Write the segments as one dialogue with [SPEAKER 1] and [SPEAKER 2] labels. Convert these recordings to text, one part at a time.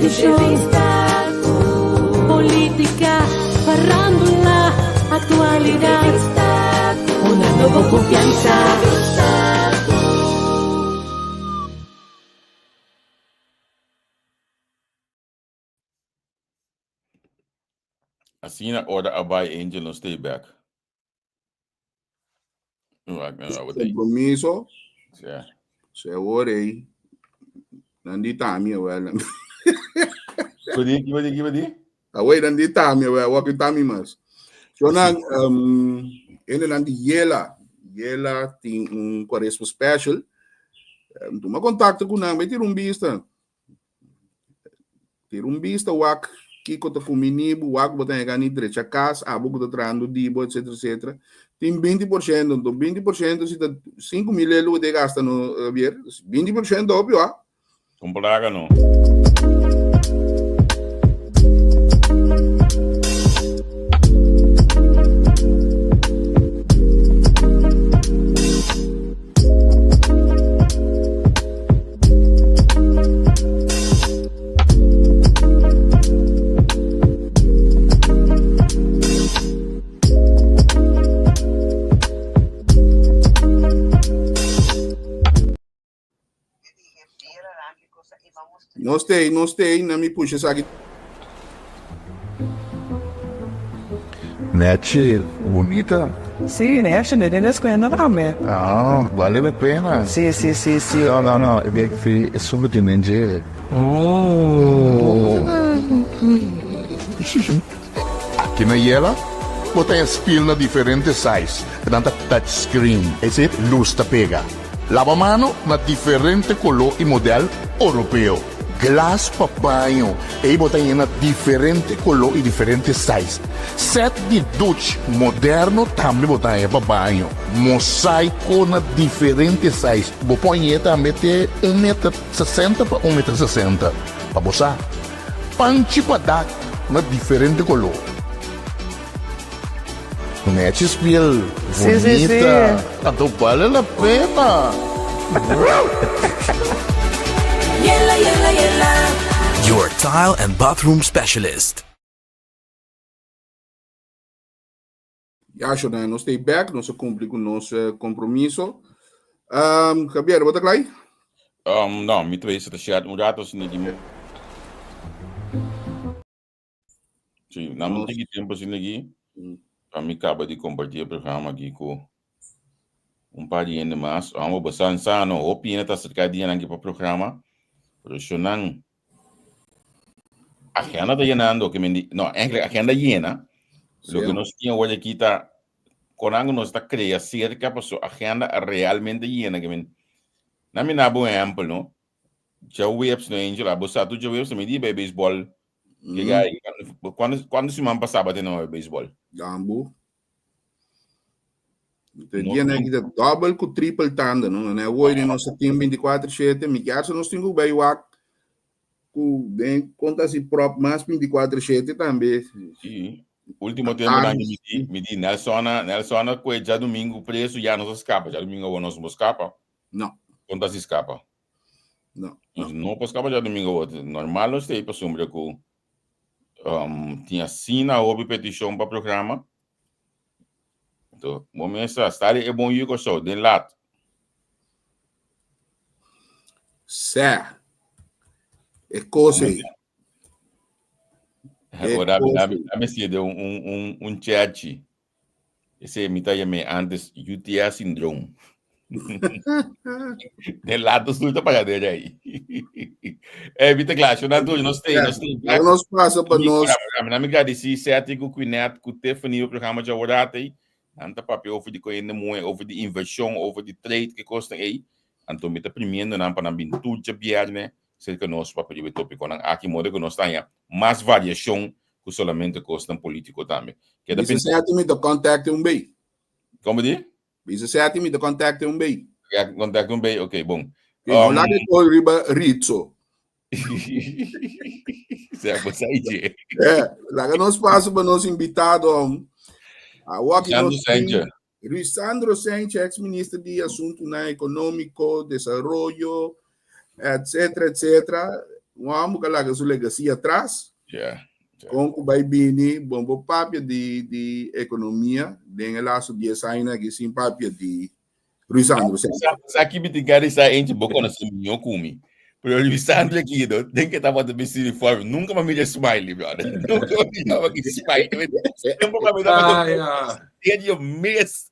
[SPEAKER 1] Entrevista, politica, farandula, actualidad. Una nobo confianza.
[SPEAKER 2] Asina ora a bai Angel no stay back.
[SPEAKER 3] Compromiso. Se awor ei. Nan di tami awel.
[SPEAKER 2] Kiba di, kiba di, kiba di?
[SPEAKER 3] Awor nan di tami awel, awor ki tami mas. So nan, um, ene nan di Yela. Yela tin un Cuaresma special. Um, tuma contacto cu nan, bai tira un bista. Tira un bista wak kiko ta kumini bo, wak bo ta yega ni drecha kas, abo ku ta trahando di bo, etcetera, etcetera. Tin 20%, anto 20% si ta 5.000 lelu bo ta gasta no, Javier, 20% hopi wak.
[SPEAKER 2] Kumplaga no.
[SPEAKER 3] Nos tei, nos tei, na mi pusha esaki.
[SPEAKER 4] Nechi, bunita.
[SPEAKER 5] Sí, nechi, den descuento tambe.
[SPEAKER 4] Ah, vale la pena.
[SPEAKER 5] Sí, sí, sí, sí.
[SPEAKER 4] No, no, no, e bek fi e sumbe tin den dje.
[SPEAKER 5] Oh.
[SPEAKER 4] Aki na Yela, bo ta e spiel na diferente size, nan ta touch screen, ese luz ta pega. Laba mano na diferente koló i modèl oropeo. Glas pa baño, ei bo ta yena diferente koló i diferente size. Sèt di duch moderno tambe bo ta haña pa baño. Mosaiko na diferente size, bo por hañ'é tambe te un meter sesenta pa un meter sesenta, pa bo sa. Panchi pa dak na diferente koló. Nechi spiel
[SPEAKER 5] Sí, sí, sí.
[SPEAKER 4] bonita. Anto bale la pena.
[SPEAKER 1] Yela, yela, yela.
[SPEAKER 6] Your tile and bathroom specialist.
[SPEAKER 3] Ya, Shona, nos ta back, nos a cumpli cu nos compromiso. Javier, bo ta klai?
[SPEAKER 2] No, mi ta bay ta un rato asina di Sí, na un tiki tempo asina aki, pa mi caba di comparti e programa aki cu un par di hende mas. Amo bo san sano, hopi hende ta acerca dianan aki pa programa, pero shonan agenda ta llenando, que men di, no, eigenlijk agenda llena. Lo que nos tin awor aki ta, con nos ta crea cerca, paso agenda realmente llena, que men, na mi na bo ehempel, no? Djaweps no Angel, abo sa tu djaweps mi di bay baseball. Que gai, cuando cuando siman pasaba te no baseball?
[SPEAKER 3] Gambo. Te dia na kita double ku triple tanda, no? Na hoy de nos team 24/7, mi kier nos tin ku bay wak ku den konta si prop mas 24/7 tambe.
[SPEAKER 2] Sí. Último tempo na mi di, mi di Nelsona, Nelsona kue djadomingo preso ya nos a skapa, djadomingo awor nos no skapa.
[SPEAKER 3] No.
[SPEAKER 2] Konta si skapa.
[SPEAKER 3] No.
[SPEAKER 2] Nos no por skapa djadomingo awor. Normal nos ta ei pasobra ku um, tin asina hopi petishon pa programa. Anto, bo mester sta di e bon yu Kòrsou den lat.
[SPEAKER 3] Sè. E kos ei. E
[SPEAKER 2] Ora
[SPEAKER 3] kos
[SPEAKER 2] mi
[SPEAKER 3] ei.
[SPEAKER 2] mi siede un un un un chechi. Ese mi ta yam'é antes UTS syndroom. Den lato stoel ta paga den rei. Eh, mi ta kla, shona tur, nos stay, nos stay
[SPEAKER 3] Laga nos pasa pa nos.
[SPEAKER 2] Mi mi gradisí Seti ku Quinette ku Tiffany pa programa djaworat ei. Nan ta papia over di koe hende muhé, over di invershon, over di trade, ke kosnan ei. Anto mi ta primiendo nan pa nan bin tur djabièrnè serka nos pa papia riba e topikonan aki, modo ku nos ta haña mas variashon ku solamente kosnan polítiko tambe. Keda
[SPEAKER 3] Bisa Seti mi ta contact un bei.
[SPEAKER 2] Komo di?
[SPEAKER 3] Bisa Seti mi ta contact un bei.
[SPEAKER 2] Ja, contact un bei, ok, bon.
[SPEAKER 3] No laga e kos riba Ritzo.
[SPEAKER 2] Sea, pues ahí je.
[SPEAKER 3] Eh, laga nos paso pa nos invitado. Awor aki nos tin Ruisandro Sanchez, ex minister di Asuntunan Económico, Desaroyo, etcétera, etcétera. Un hòmber ku a laga su legasia atras. Kon ku bai bini bon por papia di di ekonomia den e lastu dies añanan aki sin papia di Ruisandro Semper.
[SPEAKER 2] Sa ki mi tin ka risa eentje bo konosé mihó ku mi. Pero Ruisandro Guido den ke tabata bisti uniforme nunka mi a mira smiley brother. Nunka mi a mira smiley. Semper mi tabata serio mes.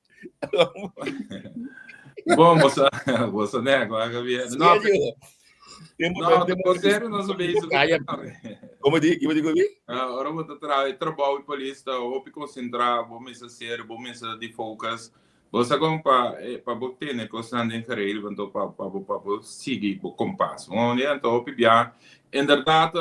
[SPEAKER 7] Bom, você, você né, agora
[SPEAKER 2] No,
[SPEAKER 7] no, tempo serio no so bezig.
[SPEAKER 2] Como di, como di, como di?
[SPEAKER 7] Ora bo ta traha trabou di polis ta hopi concentra, bo mester serio, bo mester di focus. Bo sa con pa pa bo tene cosnan den geregeld, anto pa pa bo pa bo sigui bo kompas. Anto hopi bia, inderdaad,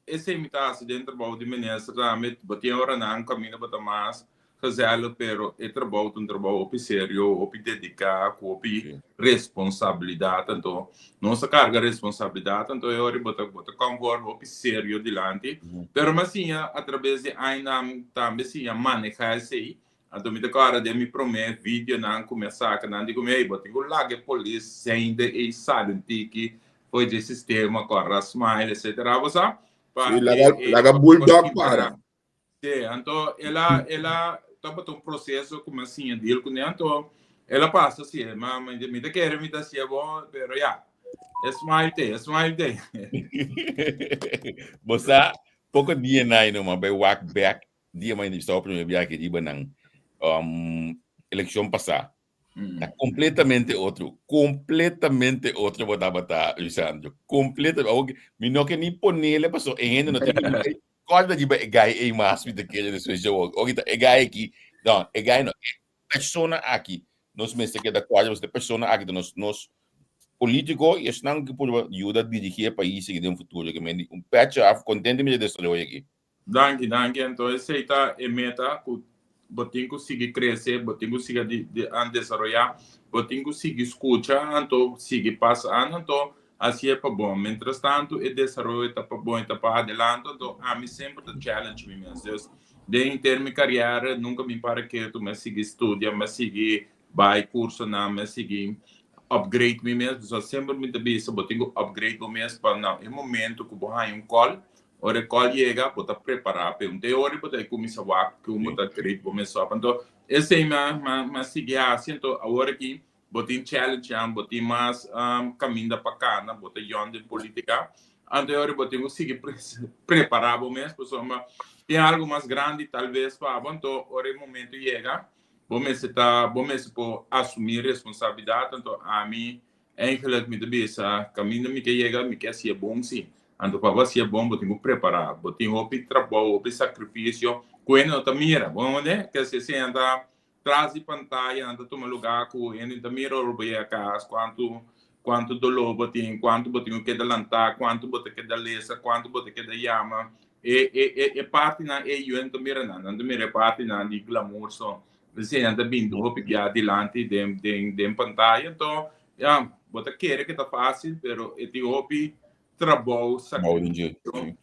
[SPEAKER 7] Esei mi ta hasi den trabou di minister tambe. Bo tin oranan kaminda bo ta mas gezellig, pero e trabou ta un trabou hopi serio, hopi dediká, ku hopi responsabilidat. Anto nos ta karga responsabilidat, anto e ora bo ta bo ta kòm for hopi serio dilanti. Pero mi a siña atrabes di añanan tambe siña manehá esei. Anto mi ta kòrda den mi promé videonan ku mi a saka nan di ku mi, ey bo tin ku laga e polis seinde ey sali un tiki Foi dje sistema kòrda smile etcetera bo sa pa
[SPEAKER 3] Sí, laga, e, e, laga bulldog para.
[SPEAKER 7] Sí, anto el a el a tabata un proceso ku mi a siña deal kuné anto el a pasa sí ma mi ta kere mi ta hasié bon pero ya e smile te e smile te.
[SPEAKER 2] Bo sa poko dia na no bai wak bek dia mi entrevistá bo promé biaha riba nan um, elekshon pasá. Ta completamente otro. Completamente otro bo tabata, Lisandro. Completamente. Awor, mi no ke ni ponele paso e hende no tin ni kòrda riba e guy ei mas mi ta kere despues dje wou. Oki ta e guy aki, no, e guy no. E persona aki nos mester keda kòrda pasobra e persona aki ta nos nos polítiko i esnan ku por yuda dirigí e pais aki den futuro. Ke men di un pètje af kontento mi ta desaroyo aki.
[SPEAKER 7] Danki, danki. Anto esei ta e meta ku bo tin ku sigui krese, bo tin ku sigui di, di, an desaroyá, bo tin ku sigui skucha, anto sigui pasa an, anto hasié pa bon. Mientras tantu e desaroyo ta pa bon, e ta pa adelanto, anto ami semper ta challenge mi mes. Dus den henter mi kariera nunka mi para ketu, mi a sigui studia, mi a sigui bai kursonan, mi a sigui upgrade mi mes. Pasobra semper mi ta bisa bo tin ku upgrade bo mes pa na e momento ku bo haña un call, Ora e call yega, bo ta prepara p'e. Un te ora bo ta cuminsa wak cu bo ta grip bo mes op. Anto, esey mi a, mi a sigui haci. Anto, awor aki bo tin challengenan, bo tin mas caminda pa cana, bo ta yon den politica. Anto, e ora bo tin cu sigui prepara bo mes, pasobra tin algo mas grandi tal bes pa bo. Anto, ora e momento yega, bo mester ta, bo mester por asumi responsabilidad. Anto, ami Eigenlijk mi ta bisa, kaminda mi ke yega mi ke hasié bon sí. Anto pa bo hasié bon bo tin ku prepará. Bo tin hopi trabou, hopi sakrifisio ku hende no ta mira. Bo mende? Ke si esei nan ta tras di pantaya, nan ta tuma lugá ku hende no ta mira ora bo yega kas, kuantu kuantu doló bo tin, kuantu bo tin ku keda lantá, kuantu bo ta keda lesa, kuantu bo ta keda yama. E e e e partinan ei yu hende no ta mira nan. Nan ta mira e partinan di glamour so. Esei nan ta bini hopi bia dilanti den den den pantaya. Anto, ya, bo ta kere ke ta fácil, pero e tin hopi trabou, sacrificio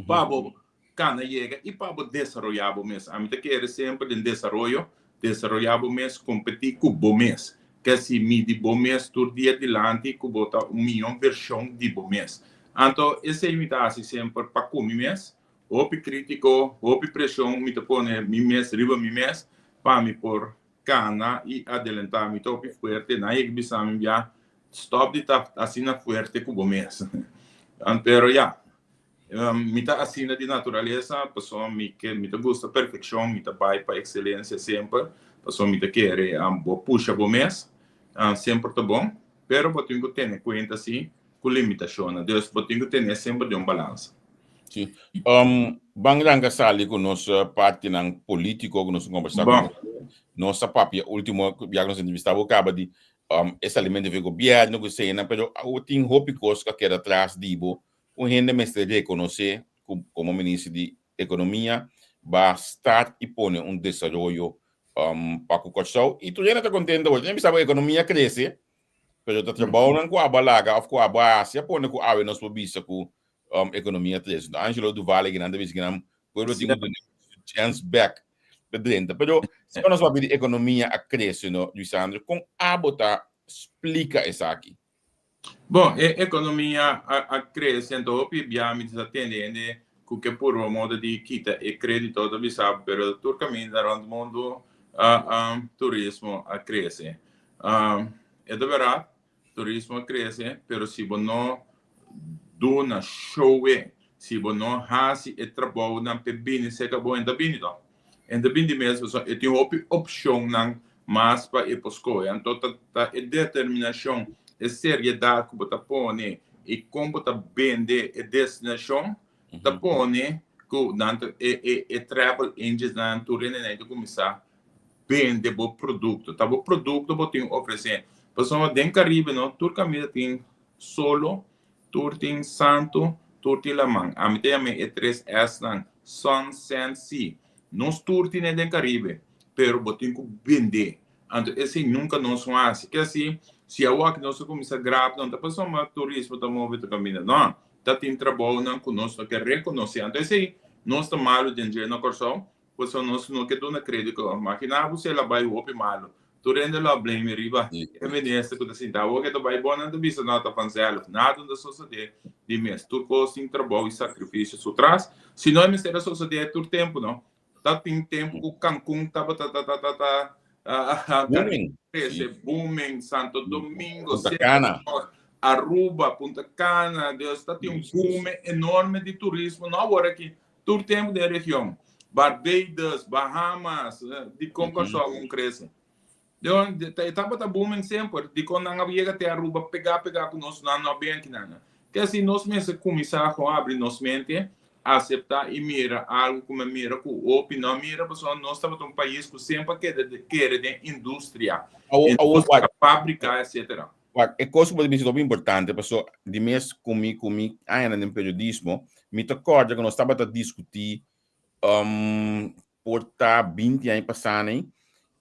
[SPEAKER 7] pa bo kana yega i pa bo desaroyá bo mes. Ami ta kere semper den desaroyo, desaroyá bo mes, kompetí ku bo mes. Ke si midi bo mes tur dia dilanti ku bo ta un mihó vershon di bo mes. Anto, esei mi ta hasi semper pa ku mi mes. Hopi krítiko, hopi preshon mi ta pone mi mes riba mi mes pa mi por kana i adelantá. Mi ta hopi fuerte, nan yega bisa mi bia stòp di ta asina fuerte ku bo mes. Pero ya, mi ta asina di naturalesa pasobra mi ke mi ta gusta perfekshon, mi ta bai pa ekselensia semper pasobra mi ta kere bo pusha bo mes semper ta bon, pero bo tin ku tene kuenta si ku limitashonnan. Dus bo tin ku tene semper den un balansa.
[SPEAKER 2] Sí. Um, ban ranka sali ku nos partinan polítiko ku nos kombersá ku
[SPEAKER 7] Bon.
[SPEAKER 2] nos a papia último bia ku nos entrevistá bo kaba di um, e salimentu di gobièrnu ku eseinan, pero awo tin hopi kos ku a keda tras di bo ku hende mester rekonosé ku komo minister di ekonomia ba start i pone un desaroyo um, pa ku Kòrsou i tur hende ta kontento bo. Tin bisa bo ekonomia krese, Pero ta trabounan ku abo a laga òf ku abo a hasi a pone ku awe nos por bisa ku ekonomia trese. Enton Angelo Duval e nan ta bisa ku nan pueblo tin ku duna su chèns bèk pa drenta. Pero si nos papia di ekonomia a krese no, Luisandro, kon abo ta splika esaki?
[SPEAKER 7] Bon, e ekonomia a krese, anto hopi bia mi ta tende hende ku ke purba moda di kita e kredito ta bisa, pero tur kaminda rònt mundu turismo a krese. E ta bèrdat, turismo a krese, pero si bo no duna showe, si bo no hasi e trabounan p'e bini serka bo, e no ta bini tòg. E no ta bini di mes pasobra e tin hopi opshonnan mas pa e por skohe. Anto ta ta e determinashon, e seriedat ku bo ta pone i kon bo ta bende e destinashon ta pone ku nan ta e e e travel agentsnan tur hende nan ta kuminsá bende bo produkto. Ta bo produkto bo tin ofresé. Pasobra den Karibe no tur kaminda tin solo, tur tin santu, tur tin laman. Ami ta yam'é e tres Snan, sun, sand, sea. Nos tur tin e den Karibe, pero bo tin ku bend'é. Anto esei nunka nos no hasi. Ke asi, si awor nos a kuminsá grab, no ta pasobra turismo ta move tur kaminda. No, ta tin trabounan ku nos no ke rekonosé. Anto esei nos ta malu den dje na Kòrsou. Pasobra nos no ke duna kredito. Magina bo si el a bai hopi malu. Tur hende lo a blame riba e minister ku ta sinta. Awor ke ta bai bon nan ta bisa no ta vanzelf. Nada no ta sosode di mes. Tur kos tin trabou i sakrifisio su tras. Si no e mester a sosode tur tempu no. Ta tin tempu ku Cancun tabata ta ta ta ta
[SPEAKER 2] Booming.
[SPEAKER 7] Crece, booming, Santo Domingo,
[SPEAKER 2] Punta Cana.
[SPEAKER 7] Aruba, Punta Cana. Dus ta tin un boom enorme di turismo. No awor aki. Tur tempu den region. Barbados, Bahamas, dikon Kòrsou un krese? Dion, e tabata booming semper. Dikon nan a yega te Aruba pegá pegá ku nos, nan no a bin aki nan. Te así nos mester kuminsá kon abri nos mente, aseptá i mira algu ku mi a mira ku hopi no a mira, pasobra nos tabata un pais ku semper a keda kere den industria, industria, fábrika, etcetera.
[SPEAKER 2] Wak, e kos ku bo ta bisa ta hopi importante, paso di mes ku mi ku mi añanan den periodismo, mi ta kòrda ku nos tabata diskutí por ta binti aña pasá nei,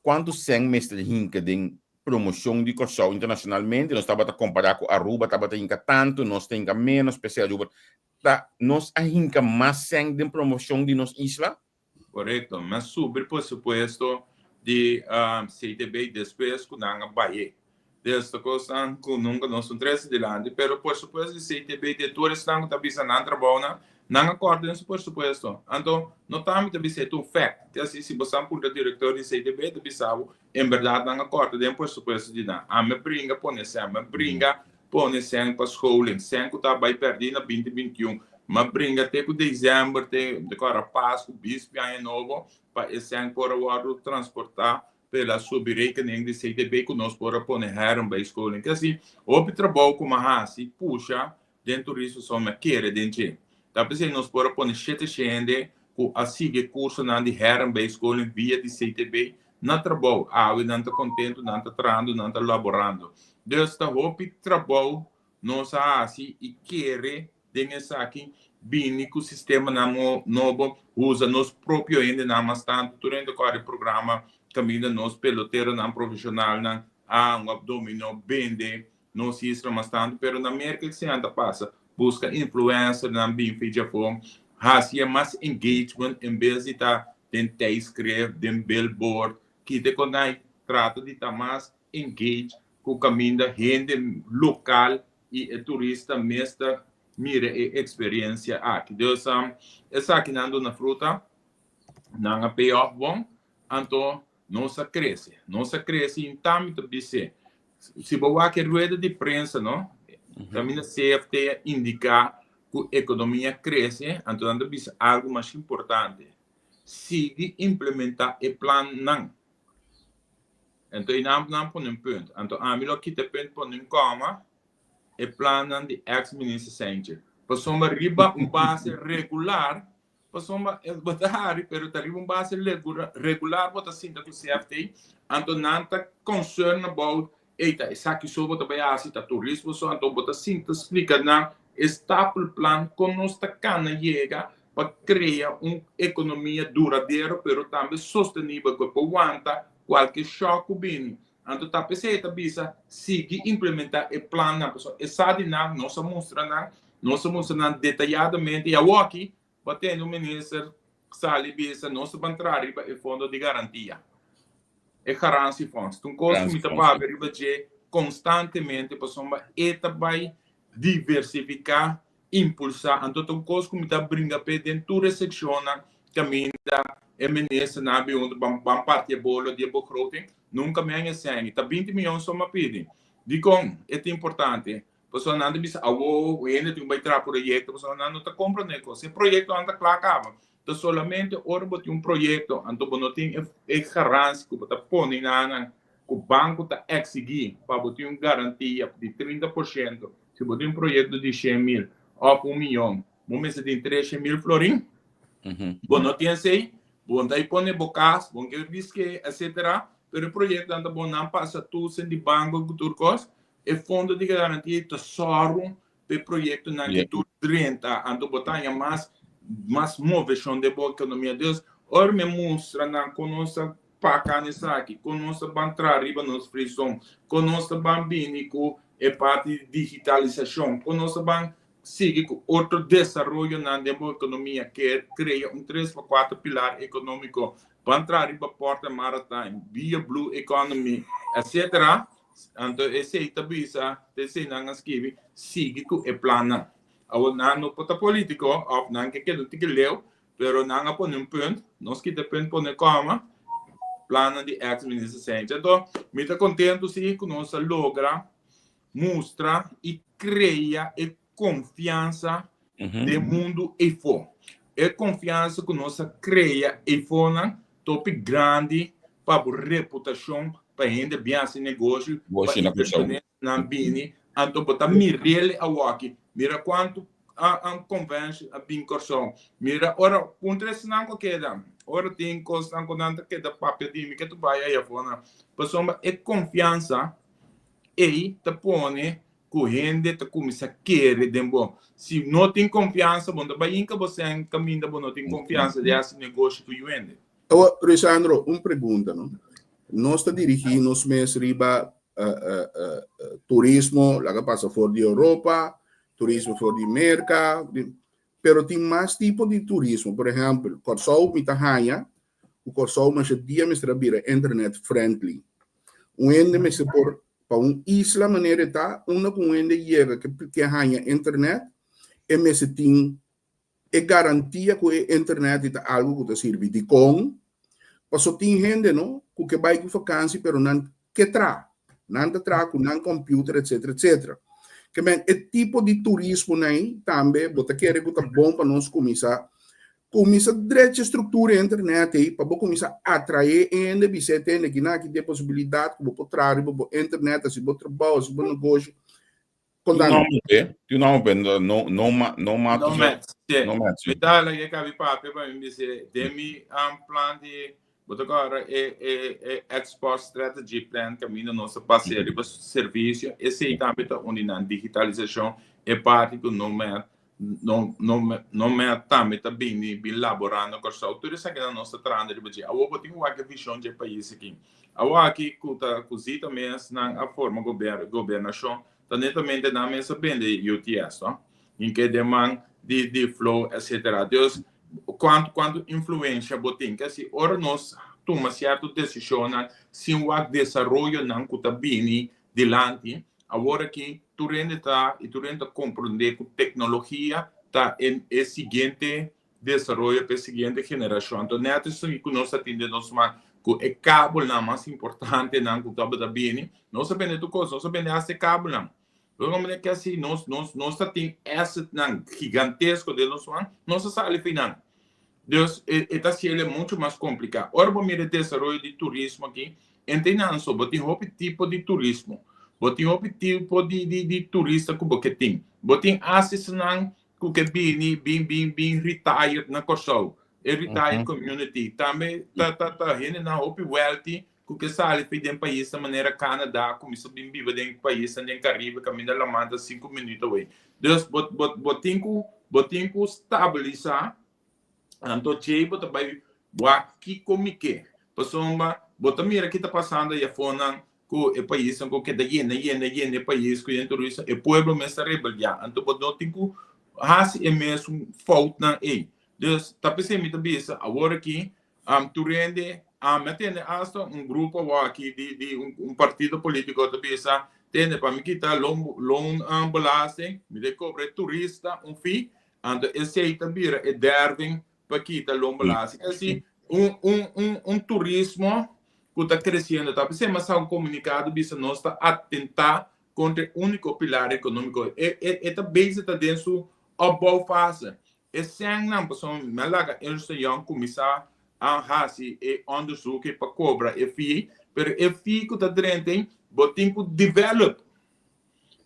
[SPEAKER 2] kuantu sèn mester hinka den promoshon di Kòrsou internashonalmente. Nos tabata kompará ku Aruba tabata hinka tantu, nos ta hinka ménos, p'esei Aruba ta nos a hinka mas sèn den promoshon di nos isla.
[SPEAKER 7] Korekto. Mi a subi presupuesto di CTB despues ku nan a bay'é. Des ta kosnan ku nunka nos no trese dilanti, pero presupuesto di CTB di tur esnan ku ta bisa nan trabounan, nan a kòrta den su presupuesto. Anto, no ta mi ta bisa e ta un fact. Te así si bo sa puntra direktor di CTB e ta bisa bo, en bèrdat nan a kòrta den presupuesto di nan. Ami a bringa pone sèn, mi a bringa Pone sèn pa scholing, sèn ku ta bai pèrdí na binti bintiun. M'a bringa te ku desèmber, te te kòrda Pasku, Bispi, Aña Nobo, pa e sèn por a wòrdu transportá pa el a subi rekening di CTB ku nos por a pone hèren bai scholing. Ke así, hopi trabou ku m'a hasi pusha den turismo so m'a kere den dje. Ta p'esei nos por a pone shete shende ku a sigui e kursonan di hèren bai scholing via di CTB na trabou. Awe nan ta kontentu, nan ta trahando, nan ta laborando. Dus ta hopi trabou nos a hasi i kere den esaki bini ku sistemanan nobo, usa nos propio hendenan mas tantu. Tur hende kòrda e programa kaminda nos peloteronan profeshonalnan a un abdominó bende nos isla mas tantu. Pero na Merka esei ta pasa, buska influencernan bin fi djafó, hasi e mas engagement en bes di ta den tijdschrift, den billboard, kita kon nan trata di ta mas engage ku kaminda hende lokal i e turista mes ta mira e eksperensia aki. Dus esakinan duna fruta, nan a pay off bon, anto nos a krese. Nos a krese i tambe ta bis'é, si bo wak e rueda di prensa no, kaminda CFT a indiká ku ekonomia krese, anto nan ta bisa algu mas importante, sigui implementá e plannan. Anto i nan nan pone un punt. Anto ami lo kita e punt pone un kòma e plannan di ex minister Sentje. Pasobra riba un base regular, pasobra bo ta hari pero ta riba un base regular bo ta sinta ku CFT, anto nan ta concern about ey ta esaki so bo ta bai hasi, ta turismo so, anto bo ta sinta splika nan e stapelplan kon nos ta kana yega pa krea un ekonomia duradero pero tambe sostenibel ku e por wanta kualke shòk ku bini. Anto ta p'esei e ta bisa sigui implementá e plannan pasobra e sa di nan, nos a mustra nan, nos a mustra nan detayadamente i awoki bo a tende un minister sali bisa nos ta ban traha riba e fondo di garantia, e garantiefonds. Ta un kos ku mi ta papia riba dje. konstantemente pasobra e ta bai diversifiká, impulsá. Anto ta un kos ku mi ta bringa p'e den tur e sekshonnan kaminda e ministernan a bin huntu ban ban parti e bolo di e begroting. Nunka mi haña sèn. Ta 20 miyon so mi a pidi. Dikon e ta importante? Pasobra nan ta bisa awo hende tin ku bai traha proyekto pasobra nan no ta komprondé kos. E proyektonan ta kla kaba. Ta solamente ora bo tin un proyekto anto bo no tin e garansia ku bo ta pone na nan ku banko ta eksigí pa bo tin un garantia di 30%. Si bo tin un proyekto di 100,000 òf un miyon, bo mester tin 300,000 florin. Bo no tin esei, bo no ta pone bo kas, bo no ke risk'é, etsetera. Pero e proyektonan ta bon, nan pasa toetsen di banko ku tur kos. E fondo di garantia ta sòru pa e proyektonan ki tur drenta, anto bo ta haña mas mas moveshon den bo ekonomia. Dus, ora mi a mustra nan kon nos ta paka esaki, kon nos ta ban traha riba nos free zone, kon nos ta ban bini ku e parti di digitalisashon, kon nos ta ban sigui ku otro desaroyonan den bo ekonomia, ke krea un tres pa kuater pilar ekonómiko, ban traha riba port en maritime, via blue economy, etcetera. Anto esei ta bisa, esei nan a skibi, sigui ku e plannan. Awor nan no por ta polítiko òf nan ke keda un tiki leu, pero nan a pone un punt, nos kita e punt pone kòma, plannan di ex minister Cijntje. Anto mi ta kontentu si ku nos a logra mustra i krea e konfiansa den mundu eifó. E konfiansa ku nos a krea eifónan topi grandi pa bo reputashon, pa hende bin hasi negoshi, pa invershonistanan bini. Anto bo ta mir'el awoki. Mira kuantu convention a bin Kòrsou. Mira ora puntra esnan ku keda, ora tin kosnan ku nan ta keda papia di mi ke ta bai ayafónan. Pasobra e konfiansa ei ta pone ku hende ta kuminsá kere den bo. Si no tin konfiansa, bo no ta bai hinka bo sèn kaminda bo no tin konfiansa di hasi negoshi ku yu hende.
[SPEAKER 3] Awa, Ruisandro, un pregunta, no? Nos ta dirigí nos mes riba turismo, laga pasa for di Europa, turismo for di Merka, pero tin mas tipo di turismo. Por ehèmpel, Kòrsou mi ta haña ku Kòrsou masha dia mester a bira internet friendly. Un hende mester por Pa un isla manera e ta, unda ku un hende yega ke ke haña internet, e mester tin e garantia ku e internet ei ta algu ku ta sirbi. Dikon? Paso tin hende no ku ke bai ku fakansi pero nan ke traha. Nan ta traha ku nan computer etcetera etcetera. Ke men e tipo di turismonan ei tambe bo ta kere ku ta bon pa nos kuminsá Kuminsá drecha struktura e internet ei pa bo kuminsá atraé hende, bis'é tende kinan aki tin e posibilidat ku bo por traha riba bo internet, hasi bo trabou, hasi bo negoshi.
[SPEAKER 2] Tin un nòmber p'e, tin un nòmber p'e, no, no, no mato,
[SPEAKER 7] Nomads, sí.
[SPEAKER 2] Nomads, sí.
[SPEAKER 7] Mi ta hala ke kabi papia pa mi bis'é den mi plan di bo ta kòrda e e e export strategy plan kaminda nos ta pas'é riba servisio, esei tambe ta un di nan, digitalisashon, e parti ku nomad No, no, no me tambe ta bini bin laborá na Kòrsou. Tur esakinan nos ta trahando riba dje. Awor bo tin ku wak e vishon dje pais aki. Awor aki ku ta ku Zita mes nan a forma gober gobernashon ta netamente nan mes a bende UTS, no? Hinke den man di di Flow etcetera. Dus kuantu kuantu influensha bo tin. Ke si ora nos tuma sierto desishonnan sin wak desaroyonan ku ta bini dilanti, awor aki tur hende ta i tur hende ta komprondé ku teknologia ta e e siguiente desaroyo pa e siguiente generashon. Anto nèt esaki ku nos ta tin den nos man ku e kabelnan mas importantenan ku tabata bini, nos a bende tur kos, nos a bende hasta e kabelnan. Nos a mira ke si nos nos nos ta tin assetnan gigantesko den nos man, nos a sali finan. Dus e e ta hasiel muchu mas kompliká. Ora bo mira e desaroyo di turismo aki, Entre nan so bo tin hopi tipo di turismo. Bo tin hopi tipo di di di turista ku bo ke tin. Bo tin asisnan ku ke bini bin bin bin retired na Kòrsou. E retired community tambe ta ta ta hendenan hopi wealthy ku ke sali fi den paisnan manera Canada kuminsa bin biba den paisnan den Caribe kaminda laman ta sinku minüt away. Dus bo bo bo tin ku bo tin ku stabilisa. Anto djei bo ta bai wak kiko mi ke. Pasobra bo ta mira ki ta pasando ayafonan ku e paisnan ku keda yena yena yena e pais ku yen turista, e pueblo mes ta rebeldiá. Anto bo no tin ku hasi e mesun foutnan ei. Dus ta p'esei mi ta bisa awor aki tur hende, mi a tende asta un grupo awor aki di di un partido politico ta bisa. Tende, pa mi kita loon loonbelasting, mi ta kobra e turista un fee, anto esei ta bira e derving pa kita loonbelasting. Así, un un un un turismo ku ta kresiendo. Ta p'esei mas un komunikado bisa nos ta atentá kontra e úniko pilar ekonómiko. E e e ta bezig ta den su opbouwfase. E sènnan, pasobra mi a laga Ernst Young kuminsá a hasi e onderzoek ei pa kobra e fee, pero e fee ku ta drenta ei, bo tin ku develop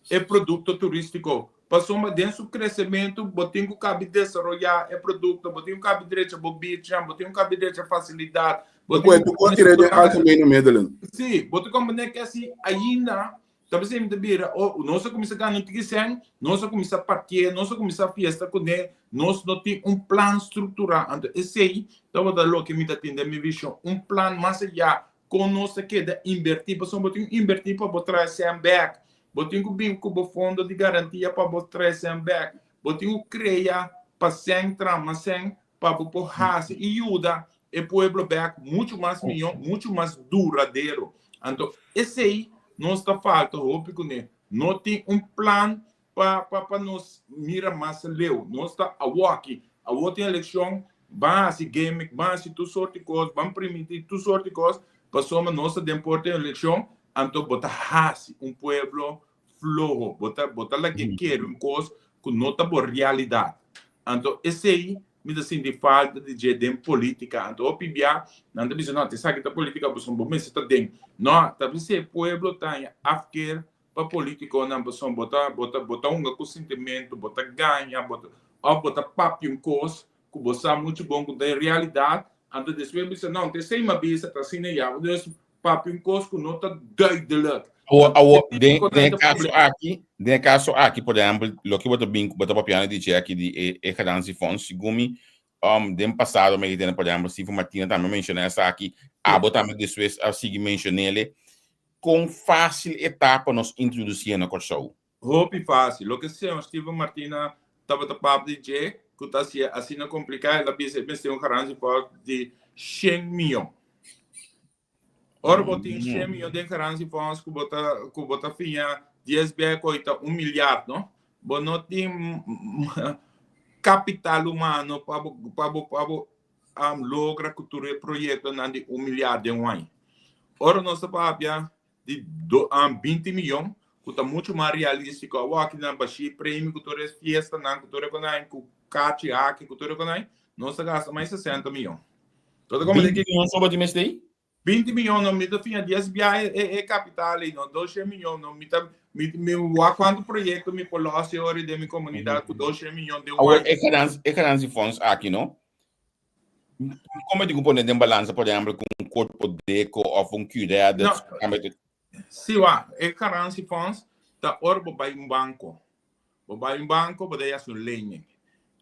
[SPEAKER 7] e produkto turístiko. Pasobra den su kresementu bo tin ku kabi desaroyá e produkto, bo tin ku kabi drecha bo beachnan, bo tin ku kabi drecha fasilidat, bo tin ku
[SPEAKER 3] Bo por tira den algemene middelen.
[SPEAKER 7] Sí, bo ta komprendé ke asi ainda Ta bisa mi ta bira, oh, nos a kuminsá gana un tiki sèn, nos a kuminsá partié, nos a kuminsá fiesta kuné, nos no tin un plan strukturá. Anto esei tabata loke mi ta tin den mi vishon, un plan mas ayá kon nos ta keda inbertí, pasobra bo tin ku inbertí pa bo trae sèn bèk, bo tin ku bin ku bo fondo di garantia pa bo trae sèn bèk, bo tin ku krea pa sèn traha mas sèn pa bo por hasi i yuda e pueblo bek muchu mas mihó, muchu mas duradero. Anto esei nos ta falta hopi kuné. No tin un plan pa pa pa nos mira mas leu. Nos ta awoki, awo tin elekshon, ban hasi gimmick, ban hasi tur sort di kos, ban primintí tur sort di kos, pasobra nos ta den porta di elekshon, anto bo ta hasi un pueblo floho, bo ta bo ta lag'é kere un kos ku no ta bo realidat. Anto esei mi ta sinti falta di dje den politica. Anto hopi bia nan ta bisa no, esaki ta politica pasobra bo mester ta den. No, ta bisa e pueblo ta haña afkeer pa politiconan pasobra bo ta bo ta bo ta hunga ku sintimento, bo ta gaña, bo ta of bo ta papia un kos ku bo sa muchu bon ku ta e realidat. Anto despues bo bisa no, ta esei mi a bisa ta asina ya. Dus papia un kos ku no ta duidelijk.
[SPEAKER 2] Awor, awor, den, den e kaso aki, den e kaso aki, por ehempel, loke bo ta bin, bo ta papiando di dje aki di e, e garantiefonds, segun mi, um, den pasado mi a tende, por ehempel, Stephen Martina tambe a menshoná esaki, abo tambe despues a sigui menshon'ele. Kon fásil e ta pa nos introdusié na Kòrsou?
[SPEAKER 7] Hopi fásil. Loke señor Steven Martina tabata papia di dje, ku ta hasié asina kompliká, el a bisa e mester un garantiefonds di shen mion. Ora bo tin 100 miljoen den garantiefonds ku bo ta ku bo ta fiña 10 bia ku ta un miljard, no? Bo no tin kapital humano pa bo pa bo pa bo um, logra ku tur e proyektonan di un miljard den un aña. Ora nos ta papia di do, um, 20 miljoen, ku ta muchu mas realístiko. Awor aki nan bashí premio ku tur e fiestanan, ku tur e konai, ku kachi haki, ku tur e konai, nos ta gasta mas 60 miljoen. Tot como
[SPEAKER 2] 20 miljoen soba di mes ei?
[SPEAKER 7] 20 miljoen no, mi ta fiña 10 bia e, e, e capital ei, no, 200 miljoen no, mi ta, mi, mi wak cuanto proyecto mi por los e ori den mi comunidad ku 200 miljoen den un
[SPEAKER 2] Awor,
[SPEAKER 7] aña.
[SPEAKER 2] e garantie, e garantiefonds aki, no? Como di ku pone den balansa, por ehempel, ku un Korpodeko of un Qredits?
[SPEAKER 7] No. Si wak, e garantiefonds ta ora bo bai un banco. Bo bai un banco, bo ta hasi un lening.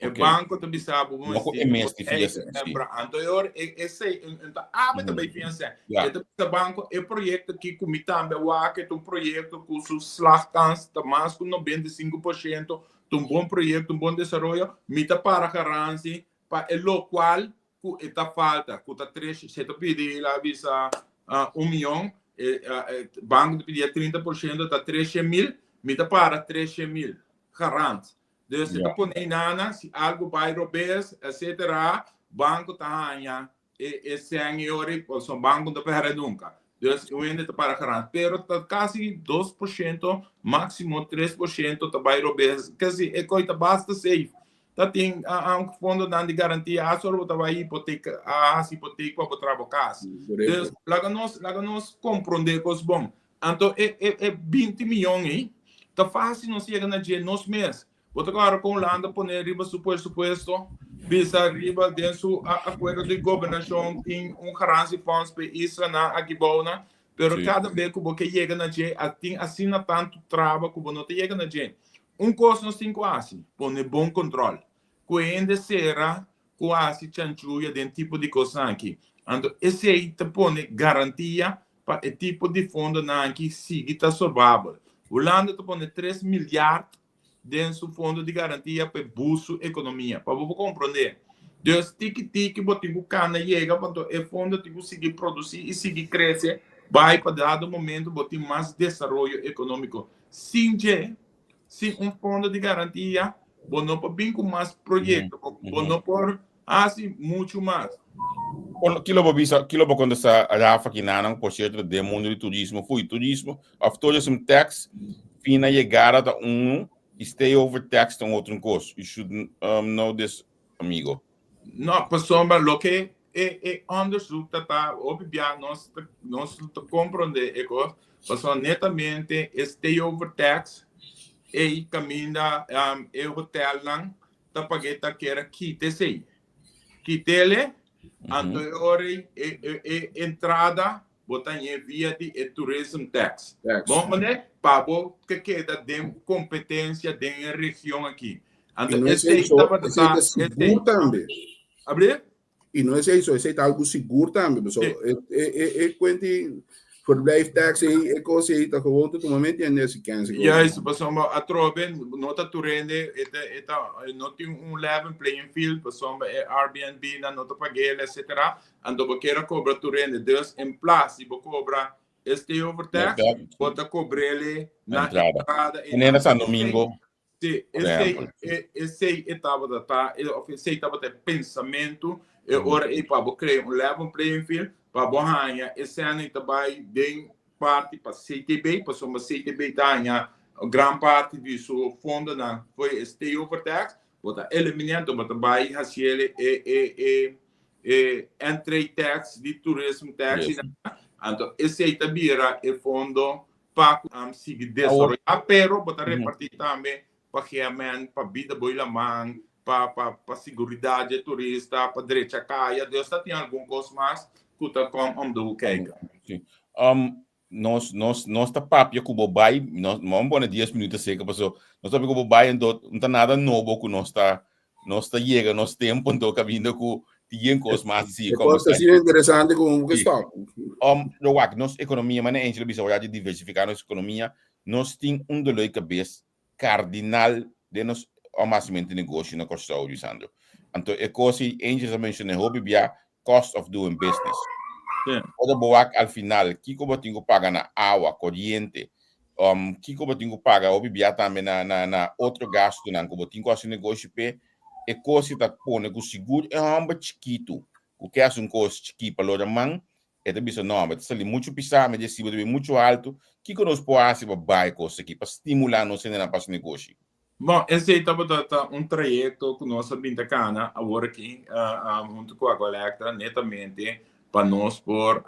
[SPEAKER 7] E banco ta bisa bo,
[SPEAKER 2] No ku e mes di fiansa, sí.
[SPEAKER 7] Anto e ora e esei e ta awe ta bai fiansa. E ta bisa banco e proyecto aki ku mi tambe a wak e ta un proyecto ku su slagkans ta mas ku 95%, ta un bon proyecto, un bon desaroyo, mi ta para garantie pa e lokual ku e ta falta, ku ta tres, si e ta pidi la bisa un mion, e banko ta pidi e 30% ta 300 mil, mi ta para 300 mil, garant. Dus e ta pone einana, si algu bai robes, etcetera, banko ta haña e e sèn e ora, pasobra banko no ta pèrdè nunka. Dus un hende ta para garant, pero ta kasi 2%, máksimo 3% ta bai robes. Kasi e koi ta basta safe. Ta tin un fondonan di garantia hasta ora bo ta bai hipoteka, a hasi hipotek pa bo traha bo kas. Dus laga nos, laga nos komprondé kos bon. Anto e e e 20 miyon ei ta fásil nos yega na dje nos mes. Bo ta kòrda kon Hulanda pone riba su presupuesto, bisa riba den su akuerdo di gobernashon tin un garantiefonds pa e islanan aki bounan, pero kada be ku bo ke yega na dje a tin asina tantu traba ku bo no ta yega na dje. Un kos nos tin ku hasi, pone bon kontrol. Ku hende sera ku hasi chanchuya den tipo di kosnan aki. Anto esei ta pone garantia pa e tipo di fondonan aki sigui ta sorbabel. Hulanda ta pone 3 miljard den su fondo di garantia pa e boost su ekonomia. Pa bo por komprondé. Dus tiki tiki bo tin ku kana yega, pasobra e fondo tin ku sigui produsí i sigui krese. Bai pa dado momento bo tin mas desaroyo ekonómiko. Sin dje, sin un fondo di garantia, bo no por bin ku mas proyekto, bo no por hasi muchu mas.
[SPEAKER 2] Kon, kilo bo bisa, kilo bo kontestá Rafa Kinanan, por sierto, den mundo di turismo, fui turismo, of tourism tax, fina yegada ta unu, i stay over tax ta un otro kos. You should know this, amigo.
[SPEAKER 7] No, pasobra loke e e onderzoek ta ta hopi bia nos ta nos ta komprondé e kos, pasobra netamente e stay over tax ei kaminda e hotelnan ta pag'é ta kere kita esei. Kit'ele, anto e ora ei e e e entrada bo ta hañ'é via di e tourism tax. Bon manera pa bo ke keda den kompetensia den e region aki. Anto
[SPEAKER 3] I no
[SPEAKER 7] esei
[SPEAKER 3] esei so,
[SPEAKER 7] tabata
[SPEAKER 3] esei
[SPEAKER 7] ta
[SPEAKER 3] ta
[SPEAKER 7] esei.
[SPEAKER 3] sigur tambe.
[SPEAKER 7] Abri?
[SPEAKER 3] I no esei so, esei ta algu sigur tambe. Paso
[SPEAKER 7] Sí.
[SPEAKER 3] e e e e kuenti verblijftax ei, e kos ei ta gewoon te tuma mente hende hasi kense kos.
[SPEAKER 7] Juist, pasobra atrobe no ta tur hende e ta e ta no tin un level playing field pasobra e Airbnb nan no ta pag'el etcetera. Anto bo kier a kobra tur hende. Dus en plas di bo kobra e stay over tax, bo ta kobr'el na
[SPEAKER 2] Entrada.
[SPEAKER 7] entrada
[SPEAKER 2] En na San Domingo.
[SPEAKER 7] Sí,
[SPEAKER 2] Por
[SPEAKER 7] esei,
[SPEAKER 2] ehempel.
[SPEAKER 7] e, esei e tabata ta, e, of esei tabata e pensamentu, e ora ei pa bo krea un level playing field, pa bo haña e sèn ei ta bai den parti pa CTB, pasobra CTB ta haña gran parti di su fondonan for e stay over tax, bo ta eliminá, anto bo ta bai hasiel e, e, e, e entry tax di tourism tax,
[SPEAKER 2] Yes.
[SPEAKER 7] anto esei ta bira e fondo pa ku sigui desaroyá, pero bo ta repartí tambe pa GMN, pa bida bo i laman, pa pa pa siguridat dje turista, pa drecha kaya. Dios ta tin algun kos mas ku ta kom om de hoek kijken.
[SPEAKER 2] Sí. Nos, nos, nos ta papia ku bo bai, nos, nos pone 10 minuut seker, paso nos papia ku bo bai, entonces no ta nada nobo ku nos ta nos ta yega nos tempo anto caminda cu tin cos mas di sigui
[SPEAKER 3] E cos ta asina interesante cu un ke stop.
[SPEAKER 2] Lo wak nos economia, manera Angel a bisa ora di diversifica nos economia, nos tin un dolor di cabes cardinal den nos hacimento di negoshi na Corsou, Lisandro. Anto e cos ey Angel a menciona hopi bia, cost of doing business. Ora bo wak al final kiko bo tin ku paga na awa, koriente, kiko bo tin ku paga hopi bia tambe na na na otro gastunan ku bo tin ku hasi negoshi p'e, e kos ei ta pone ku sigur e hòmber chikitu ku ke hasi un kos chikí pa lora man, e ta bisa no, mi ta sali muchu pisá, mi resibo ta bin muchu altu, kiko nos por hasi pa baha e kos aki, pa stimulá nos hendenan pa hasi negoshi?
[SPEAKER 7] Bon, esei tabata ta un trayekto ku nos a bin ta kana awor aki huntu ku Aqualectra netamente pa nos por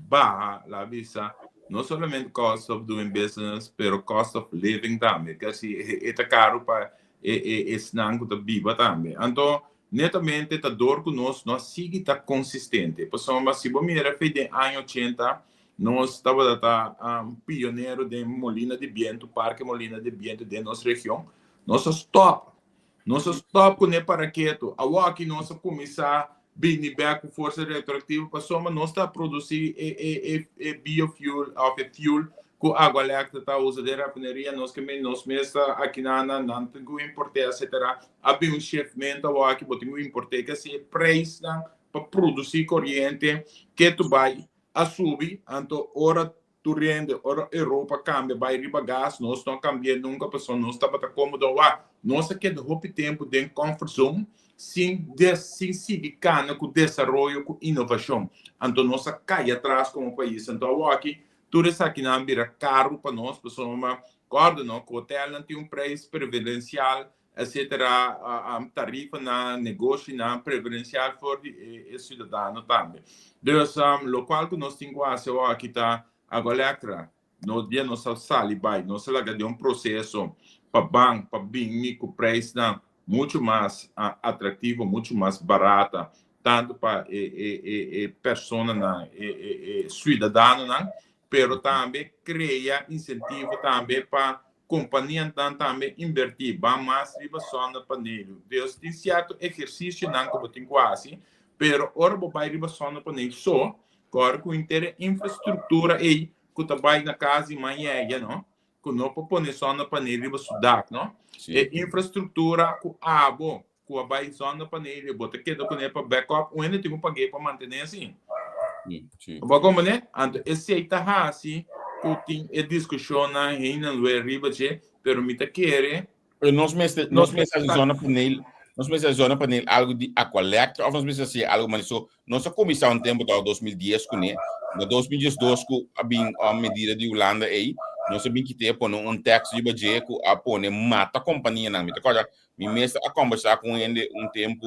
[SPEAKER 7] baha, la bisa, no solamente cost of doing business, pero cost of living tambe. Kasi e ta karu pa e esnan ku ta biba tambe. Anto, netamente ta dor ku nos no a sigui ta konsistente. Pasobra si bo mira fe den aña ochenta, Nos tabata ta pionero den molina di bientu, parke molina di bientu den nos region. Nos a stop. Nos a stop kuné paraketu. Awoki nos a kuminsá bini bek ku forsa retroaktivo pasobra nos ta produsí e e e e biofuel òf e fuel ku Agualectra ta usa den rafineria. Nos ke men nos mes ta akinan nan nan tin ku import'é etcetera. A bin un shiftmento awoki bo tin ku import'é kasi e preisnan pa produsí koriente ketu bai a subi, anto ora tur hende, ora Europa cambia bay riba gas, nos no a cambia nunca pasobra nos tabata comodo. Wak, nos a keda hopi tempo den comfort zone sin des, sin sigui cana cu desaroyo, cu innovacion. Anto nos a cay atras como pais. Anto awoki tur esakinan a bira caro pa nos pasobra, corda no, cu hotelnan tin un prijs preferencial etcetera, tarifanan, negoshinan preferencial for di e ciudadano tambe. Dus locual cu nos tin cu haci awor aki ta Agualectra, nos dia nos a sali bay, nos a laga den un proceso pa ban pa bini cu prijsnan mucho mas atractivo, mucho mas barata, tanto pa e personanan, e ciudadanonan, pero tambe crea incentivo tambe pa Kompanianan tambe inbertí ban mas riba zonnepaneel. Dus tin sierto ehersisionan ku bo tin ku hasi, pero ora bo bai riba zonnepaneel so, kòrda ku henter e infrastruktura ei ku ta bai na kas di mañeya, no, ku no por pone zonnepaneel riba su dak, no. E infrastruktura ku abo ku a bai zonnepaneel, bo ta keda kuné pa backup, un hende tin ku pag'é pa mantené así.
[SPEAKER 2] Sí.
[SPEAKER 7] Bo komprendé? Anto esei ta hasi ku tin e diskushonnan heen en weer riba dje, pero mi ta kere
[SPEAKER 2] Pero nos mester, nos mester hasi zonnepaneel, nos mester hasi zonnepaneel algo di Aqualectra of nos mester hasi algo mane so, nos a kuminsá un tempo tòg 2010 kuné, na 2012 ku a bin un medida di Hulanda ei, nos a bin kit'é a pone un tekst riba dje ku a pone mata kompanianan. Mi ta kòrda mi mes a kòmbersá ku un hende un tempu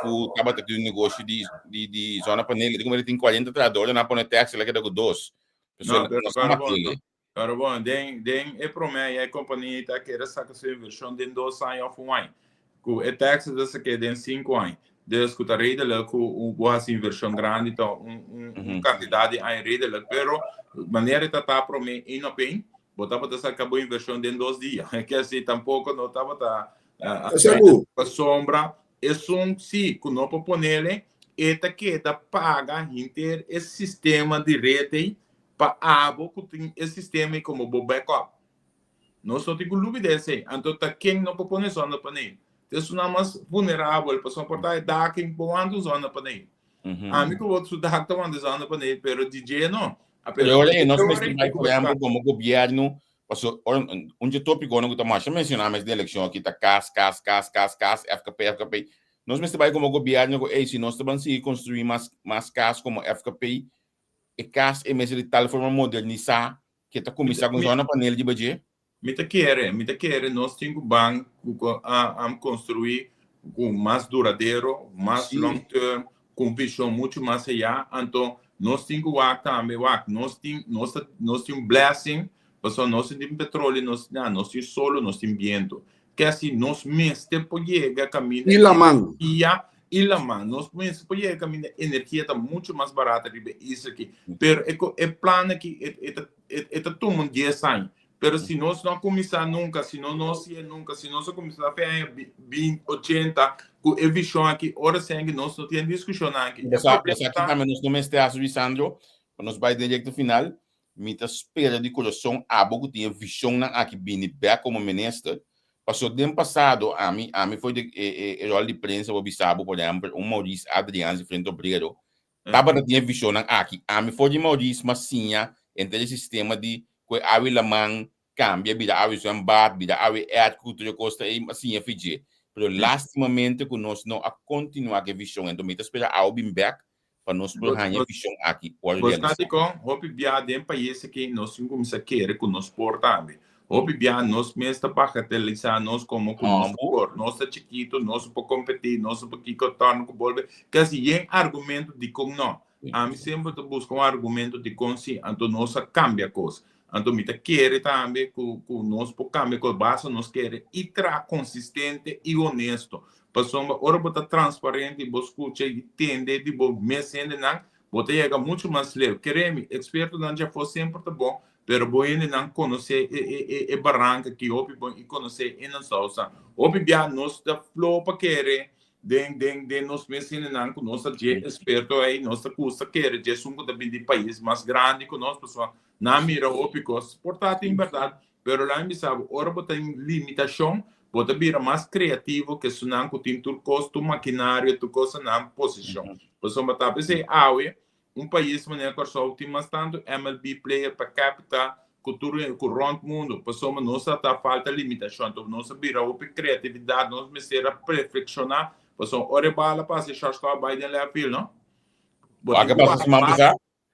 [SPEAKER 2] ku tabata tin un negoshi di di di zonnepaneel, e di kuma tin 40 trahador, nan a pone tekst el a keda ku dos.
[SPEAKER 7] No, pero pero bon, pero bon, den den e promé ya e kompania ta kere saka su invershon den dos aña òf un aña. Ku e tekst ta sak'é den sinku aña. Dus ku ta redelijk ku un bo hasi invershon grandi ta un un un kantidat di aña redelijk, pero manera e ta ta promé één op één, bo tabata saka bo invershon den dos dia. Ke así tampoko no tabata pasobra esun si ku no por ponele e ta keda paga henter e sistema di ret ei pa abo ku tin e sistema ei komo bo backup. Nos no tin ku lubida esei. Anto ta ken no por pone zonnepaneel? Ta esunnan mas vulnerabel pasobra por ta e dak ei por wanta un zonnepaneel. Ami ku bo su dak ta wanta zonnepaneel pero DJ no.
[SPEAKER 2] Pero ora ei nos mester bai por ehempel komo gobierno Paso ora un dje tópikonan ku ta masha menshoná mes den elekshon aki ta kas, kas, kas, kas, kas, FKP, FKP. Nos mester bai komo gobièrnu ku ey si nos ta ban sigui konstruí mas mas kas komo FKP, e kas e mester di tal forma modernisá ke ta kuminsá ku zonnepaneel riba dje.
[SPEAKER 7] Mi ta kere, mi ta kere nos tin ku ban ku a konstruí ku mas duradero, mas long term, ku un vishon muchu mas ayá. Anto nos tin ku wak tambe, wak, nos tin, nos ta, nos tin un blessing, pasobra nos tin petroleo, nos, ya, nos tin solo, nos tin biento. Ke asi nos mester por yega kaminda
[SPEAKER 3] I laman.
[SPEAKER 7] energia, i laman. Nos mester por yega kaminda energia ta muchu mas barata riba e isla aki. Pero e, e plan aki, e, e ta, e, e ta tuma un dies aña. Pero si nos no a kuminsá nunka, si no nos si'e nunka, si nos a kuminsá fe aña 20, 80, ku e vishon aki, ora sèn nos no tin diskushonnan aki.
[SPEAKER 2] Bo sa, bo sa ki tambe nos no mester hasi, Lisandro, pa nos bai direkto final, mi ta spera di kurason abo ku tin e vishonnan aki bini bèk komo minister, paso den pasado ami, ami for di e e e ròl di prensa bo bisa bo, por ehèmpel, un Maurice Adriaans di Frente Obrero, Tabata tin e visionnan aki. Ami for di Maurice m'a siña henter e sistema di ku e awe laman kambia bira awe zwembad, bira awe airco, tur e kos ta ei m'a siña fi dje. Pero lastimamente ku nos no a kontinuá ku e vision. Enton mi ta spera awe bin bèk pa nos por haña e vision aki wòrdu
[SPEAKER 7] Bo sa
[SPEAKER 2] realisá.
[SPEAKER 7] dikon? Hopi bia den pais aki nos tin kuminsá kere ku nos por tambe. Hopi bia nos mes ta bagatelisá nos komo ku nos por, nos ta chikitu, nos no por kompetí, nos no por kiko, torna ku bolbe. Kasi yen argumento dikon no. Ami semper ta buska un argumento dikon si, anto nos a kambia kos. Anto mi ta kere tambe ku ku nos por kambia kos basta nos kere i traha konsistente i honesto. Pasobra ora bo ta transparente i bo skucha i tende di bo mes hendenan, bo ta yega muchu mas leu. Kere mi, ekspertonan djafó semper ta bon, Pero bo hendenan konosé e e e e baranka ki hopi bon i konosé e nan sousa. Hopi bia nos ta flo pa kere den den den nos mes hendenan ku nos ta dje esperto ei, nos ta gusta kere dje esun ku ta bin di pais mas grandi ku nos pasobra nan mira hopi kos. Por ta tin bèrdat, pero laga mi bisa bo, ora bo ta den limitashon bo ta bira mas kreativo ke esunnan ku tin tur kos, tur makinario, tur kos na nan posishon. Pasobra ta p'esei awe Un pais manera Kòrsou tin mas tantu MLB player per capita ku tur ku rònt mundu pasobra nos a ta falta limitashon anto nos a bira hopi kreatividat nos mester a perfekshoná pasobra ora e bala pasa e shortstop bai den left field no bo tin
[SPEAKER 2] Wak a
[SPEAKER 7] ku
[SPEAKER 2] pasa
[SPEAKER 7] wak
[SPEAKER 2] siman
[SPEAKER 7] bala
[SPEAKER 2] pasá?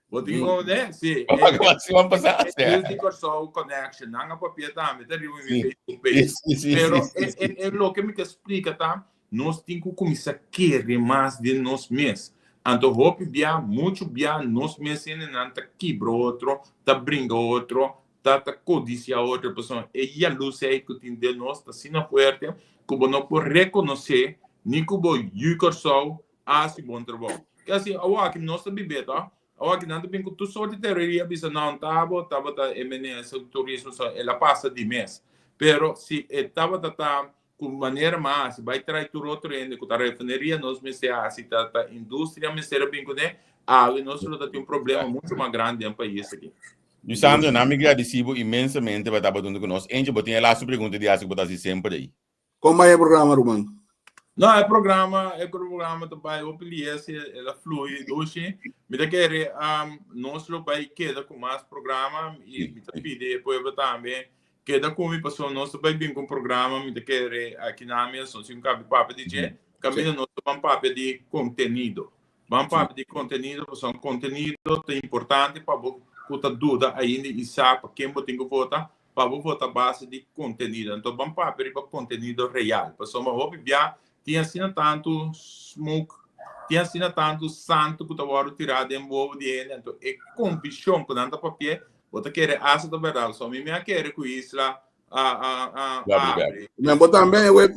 [SPEAKER 7] bo tin ku ne si
[SPEAKER 2] Wak a pasa siman pasá?
[SPEAKER 7] e News di Kòrsou connection nan a papia tambe ta riba mi
[SPEAKER 2] Sí.
[SPEAKER 7] Facebook page
[SPEAKER 2] Sí, sí,
[SPEAKER 7] pero
[SPEAKER 2] sí, sí,
[SPEAKER 7] e
[SPEAKER 2] sí.
[SPEAKER 7] e loke mi ke splika ta Nos tin ku kuminsá kere mas den nos mes. Anto hopi bia, muchu bia, nos mes hendenan ta kibra otro, ta bringa otro, ta ta kodisiá otro. Pasobra e yalusei ei ku tin den nos ta asina fuerte ku bo no por rekonosé ni ku bo yu Kòrsou a hasi bon trabou. Ke hasi awor aki nos ta bib'é to. Awor aki nan ta bin ku tur sorti teoria bisa no tabata tabata e minister di turismo so el a pasa di mes. Pero si e tabata ta Ku manera mas hasi bai trai tur otro hende ku ta refineria nos mester hasi ta ta industria mester a bin kuné awe nos lo ta tin un problema mucho mas grandi den pais aki.
[SPEAKER 2] Lisandro, nan mi gradisi bo inmensamente pa tabata hunto ku nos. Angel, bo tin e lastu pregunta di hasi ku bo ta hasi semper ei.
[SPEAKER 3] Kon bai e programa, ruman?
[SPEAKER 7] No, e programa, e programa ta bai hopi lies, el a flui dushi. Mi ta kere um, nos lo bai keda ku mas programa i mi ta pidi e pueblo tambe keda ku mi pasobra nos ta bai bin ku un programa mi ta kere aki na mi asun sin kabi papia di dje, kaminda nos ta ban papia di kontenido. Ban papia di kontenido pasobra kontenido ta importante pa bo ku ta duda ainda i sa pa ken bo tin ku vota, pa bo vota base di kontenido. Anto ban papia riba kontenido real. Pasobra hopi bia tin asina tantu smoke, tin asina tantu santu ku ta wòrdu tirá den bobo di hende. Anto e konvishon ku nan ta papi'é, bo ta kere asa ta bèrdat. Pasobra mi mi a kere ku isla a a a abri.
[SPEAKER 3] Men bo tambe we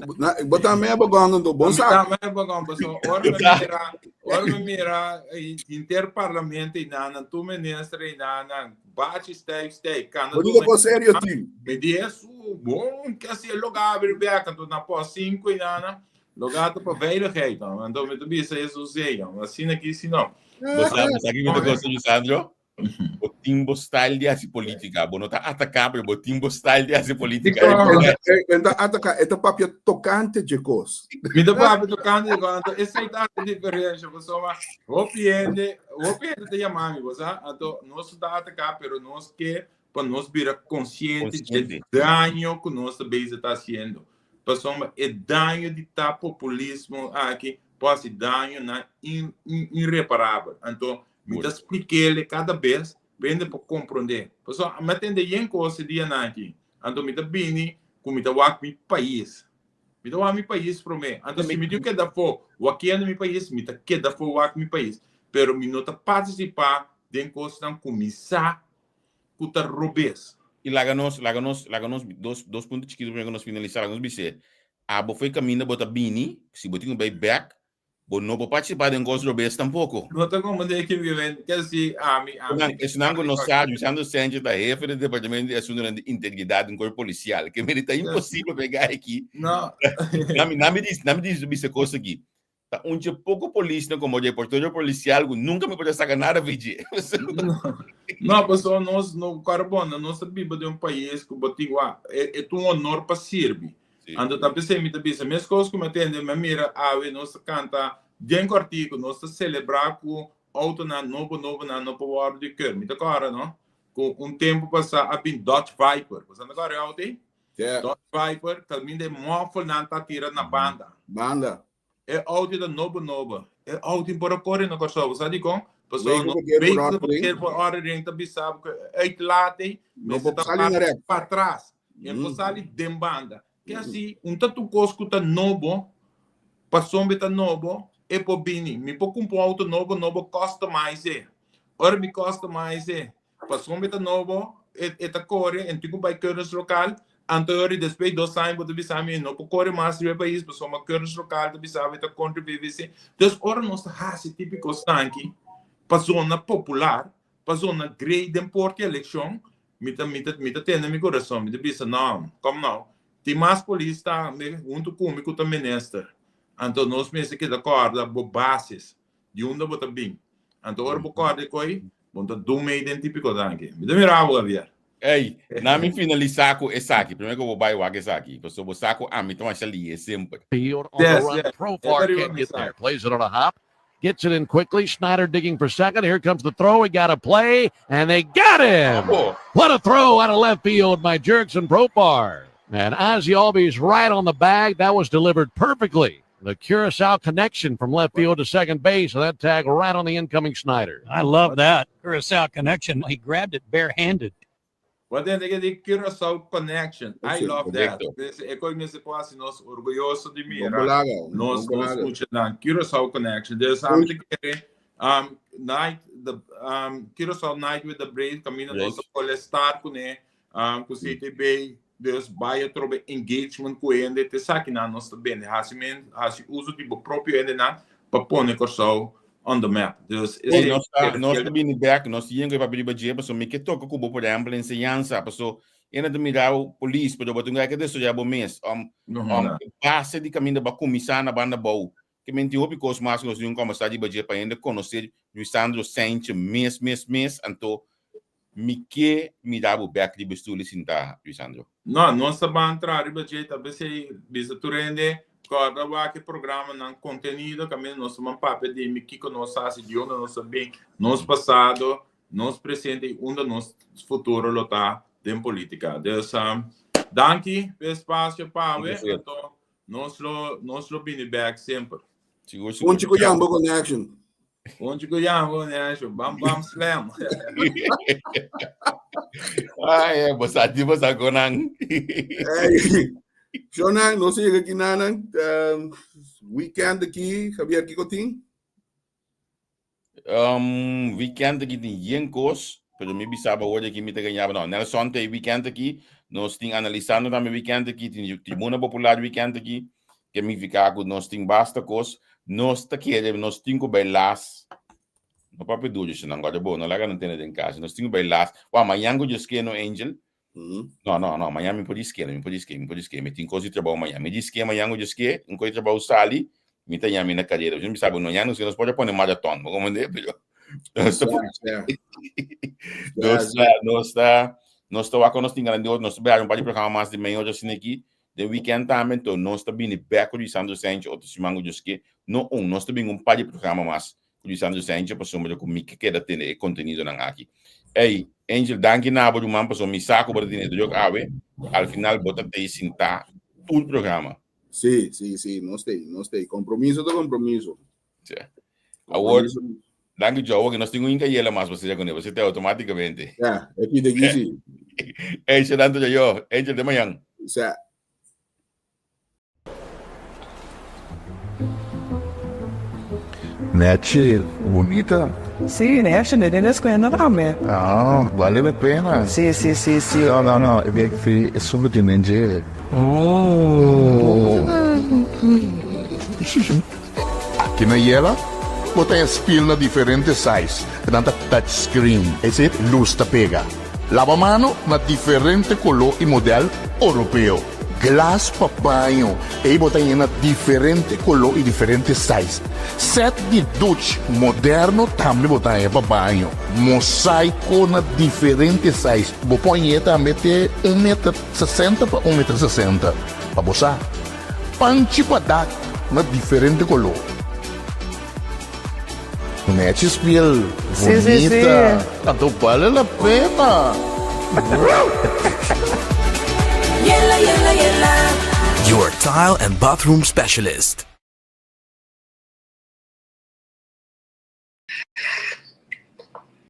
[SPEAKER 3] bo tambe a bagong anto bon sa.
[SPEAKER 7] Mi tambe a bagong pasobra ora mi mira ora mi mira inter parlamento i nan tur minister i nan Bachi stijf stijf. Kanda
[SPEAKER 3] Bo diga bo serio team.
[SPEAKER 7] Mi di Hesu, bon, ke si e loga abri bek, anto na pos 5 i nana, loga ta pa veiligheid dan. Anto mi ta bisa Hesus ei, asina ki si no.
[SPEAKER 2] Bo sa, bo sa ki mi ta gosta, Lisandro? Bo tin bo style di hasi politica. Bo no ta ataka, pero bo tin bo style di hasi politica.
[SPEAKER 3] E ta ataka, e ta papia tocante dje kos.
[SPEAKER 7] Mi ta papia tocante dje kos. Anto esei ta e diferencia, pasobra hopi hende, hopi hende ta yama mi, bo sa? Anto nos no ta ataká, pero nos ke pa nos bira konsiente dje daño ku nos ta bezig ta hasiendo. Pasobra e daño di ta populismo aki por hasi dañonan inreparabel. Anto mi ta splik'el kada bes pa hende por komprondé. Pasobra mi a tende yen kos e dianan aki. Anto mi ta bini ku mi ta wak mi pais. Mi ta wak mi pais promé. Anto si mi tin keda afó wakiendo mi pais, mi ta keda afó wak mi pais. Pero mi no ta partisipá den kosnan ku mi sa ku ta robes.
[SPEAKER 2] I laga nos, laga nos, laga nos, dos, dos punto chikitu promé ku nos finalisá. Laga nos bis'é, abo for e kaminda bo ta bini, si bo tin ku bai bèk, Bo no por participá den cos robes tampoco.
[SPEAKER 7] No ta como de que viven, que si ami, ami.
[SPEAKER 2] Esnan cu no sa, Luisandro Sanchez ta hefe di departamento di asuntonan di integridad den cuerpo policial. Ke meri ta imposible pa e guy aki.
[SPEAKER 7] No.
[SPEAKER 2] Nami, nami di, nami di bisa cos aki. Ta un dje poco polisnan como reportero policial cu nunca mi por a saca nada for dje.
[SPEAKER 7] No, pasobra nos no, carbon, nos ta biba den un pais cu bo tin, wak, e ta un honor pa sirbi. Anto ta p'esei mi ta bisa, meskos ku mi a tende, mi a mira awe nos ta kanta den kòrtiku, nos ta selebrá ku outonan nobo nobonan no por wòrdu di keur. Mi ta kòrda no, ku un tempu pasá a bin Dodge Viper. Boso ta kòrda e outo ei? Dodge Viper, kaminda e mòfelnan ta tira na banda.
[SPEAKER 3] Banda.
[SPEAKER 7] E auto ta nobo nobo. E auto por a kore na Kòrsou. Bo sa dikon? Pasobra no wegenverordening ta bisa bo ku e uitlaat ei mester ta patras. E por sali den banda. Ke asi un ta tur kos ku ta nobo, pasobra e ta nobo, e por bini. Mi por kumpra un auto nobo nobo customize e. Ora mi customize e, Pasobra e ta nobo, e e ta kore, en tin ku bai keuringslokaal, anto e ora despues di dos aña bo ta bisa mi e no por kore mas riba e pais pasobra keuringslokaal ta bisa bo e ta kontra VVC. Dus ora nos ta hasi tipiko stanki pa zona popular, pa zona grei den porta di elekshon, mi ta mi ta mi ta tene mi kurason, mi ta bisa no, kom nou, tin mas polis tambe huntu ku mi ku ta minister, anto nos mester keda kòrda bo basis. Di unda bo ta bin? Anto ora bo kòrda e koi, bo ta dun mei den típiko danki. Mi ta mira bo, Javier.
[SPEAKER 2] Ey, na mi finalisá ku esaki, promé ku bo bai wak esaki, pasobra bo sa ku ami ta masha lié semper.
[SPEAKER 8] Field on the
[SPEAKER 7] Yes,
[SPEAKER 8] run.
[SPEAKER 7] yes. E ta
[SPEAKER 8] Profar
[SPEAKER 7] riba
[SPEAKER 8] can't
[SPEAKER 7] mi
[SPEAKER 8] get
[SPEAKER 7] sa.
[SPEAKER 8] there. Plays it on a hop. Gets it in quickly. Snyder digging for second. Here comes the throw. He got a play, and they got him.
[SPEAKER 2] Bravo.
[SPEAKER 8] What a throw out of left field by Jurickson Profar. And Ozzie Albies right on the bag. That was delivered perfectly. The Curacao connection from left field to second base, and that tag right on the incoming Snyder.
[SPEAKER 9] I love that Curacao connection. He grabbed it barehanded.
[SPEAKER 7] Wat den ik di Curacao connection. I love that.
[SPEAKER 2] Correcto.
[SPEAKER 7] E koi mester por hasi nos orguyoso di mira.
[SPEAKER 3] Bolaga,
[SPEAKER 7] Nos nos
[SPEAKER 3] bolaga.
[SPEAKER 7] mucha dan Curacao connection. Dus am te kere um night the um Curacao night with the Braves camino nos
[SPEAKER 2] Braves.
[SPEAKER 7] molestar kune um ku CTB Dus bai atrobe engagement ku hende te esakinan nos ta bende. Hasi men hasi uso di bo propio hendenan pa pone Kòrsou on the map. Dus
[SPEAKER 2] Ey,
[SPEAKER 7] esei
[SPEAKER 2] nos ta, nos ta bini bek, nos ta yenga papia riba dje, pasobra mi ke toka ku bo, por ehempel, enseñansa, paso ena ta mira bo polis, pero bo tin ku desaroyá bo mes. Um,
[SPEAKER 7] No,
[SPEAKER 2] um,
[SPEAKER 7] no.
[SPEAKER 2] e base di kaminda bo a kuminsá na banda bou. Ke men tin hopi kos mas ku nos tin un kòmbersá riba dje pa hende konosé Luisandro Saintje mes, mes, mes. Anto Mi ke mira bo bek riba e stoel i sinta, Luisandro.
[SPEAKER 7] No, nos ta ban tra riba dje, ta p'esei bisa tur hende, Kòrda wak e programanan kontenido kaminda nos ta papia di mi kiko nos hasi, di unda nos ta bin, nos pasado, nos presente i unda nos futuro lo ta den polítika. Dus danki p'e espasio pawe, anto nos lo nos lo bini bèk semper.
[SPEAKER 2] Sigur sigur.
[SPEAKER 3] Un chico Jambo Connection.
[SPEAKER 7] Un chico Jambo Connection. Bam bam slam.
[SPEAKER 2] Ai, bo sa di bo sa konan.
[SPEAKER 3] Hey, Shonan, nos a yega aki nanan. Um, weekend aki, Javier, kiko tin?
[SPEAKER 2] Um, weekend aki tin yen kos, pero mi bisaba hoor aki mi ta gañaba. No, Nelson te weekend aki, nos tin analisando tambe weekend aki, tin tribuna popular weekend aki, ke mi fika ku nos tin basta kos, nos ta kere, nos tin ku bai las. No papia duro, senang guarda bo, no laga nan tene den casa. Nos tin ku bai las. Wa, mañan ku Dios ke no, Angel. No, no, no, mañan mi por diske, mi por diske, mi por diske. Mi tin kos di trabou mañan. Mi diske mañan ku Dios ke, un kos di trabou sali, mi ta yami na karera. Mi sabi, no, mañan nos nos por pone maraton, bo komprende? Pero nos ta nos ta nos ta nos ta wak nos tin grandioso, nos ta bira un par di programa mas di meia ora asina aki. Den weekend tambe, enton nos ta bini bek ku Lisandro Sánchez otro siman ku Dios ke. No un, nos ta bini un par di programa mas ku Lisandro Sánchez pasobra ku mi ke keda tene e kontenidonan aki. Ey, Angel, danki na bo ruman pasobra mi sa ku bo ta tene druk awe, al final bo ta tei sintá tur programa.
[SPEAKER 3] Sí, sí, sí, nos tei, nos tei. Kompromiso ta kompromiso.
[SPEAKER 2] Sí. Awor, danki Joe, awor nos tin un inkayela mas pa sera kuné, pa sete automáticamente.
[SPEAKER 3] Ja, e pide aquí sí.
[SPEAKER 2] Ey, tanto yo. Angel, te mañana.
[SPEAKER 3] Sa.
[SPEAKER 4] Nechi, bunita.
[SPEAKER 5] Sí, nechi, ne den escuela tambe.
[SPEAKER 4] Ah, vale la pena.
[SPEAKER 5] Sí, sí, sí, sí.
[SPEAKER 4] No, no, no, e bek fi e solo tin den dje. Oh. Aki na Yela, bo ta haña spil na diferente size, nan ta touch screen, esei lus ta pega. Laba mano na diferente koló i modèl oropeo. Glas pa baño, ei bo ta haña na diferente koló i diferente size. Sèt di duch moderno tambe bo ta haña pa baño. Mosaiko na diferente size, bo por hañ'é tambe te un meter sesenta pa un meter sesenta, pa bo sa. Panchi pa dak na diferente koló. Nechi spiel
[SPEAKER 5] Sí, sí, sí.
[SPEAKER 4] bonita. Anto bale la pena.
[SPEAKER 1] Yela, yela, yela.
[SPEAKER 6] Your tile and bathroom specialist.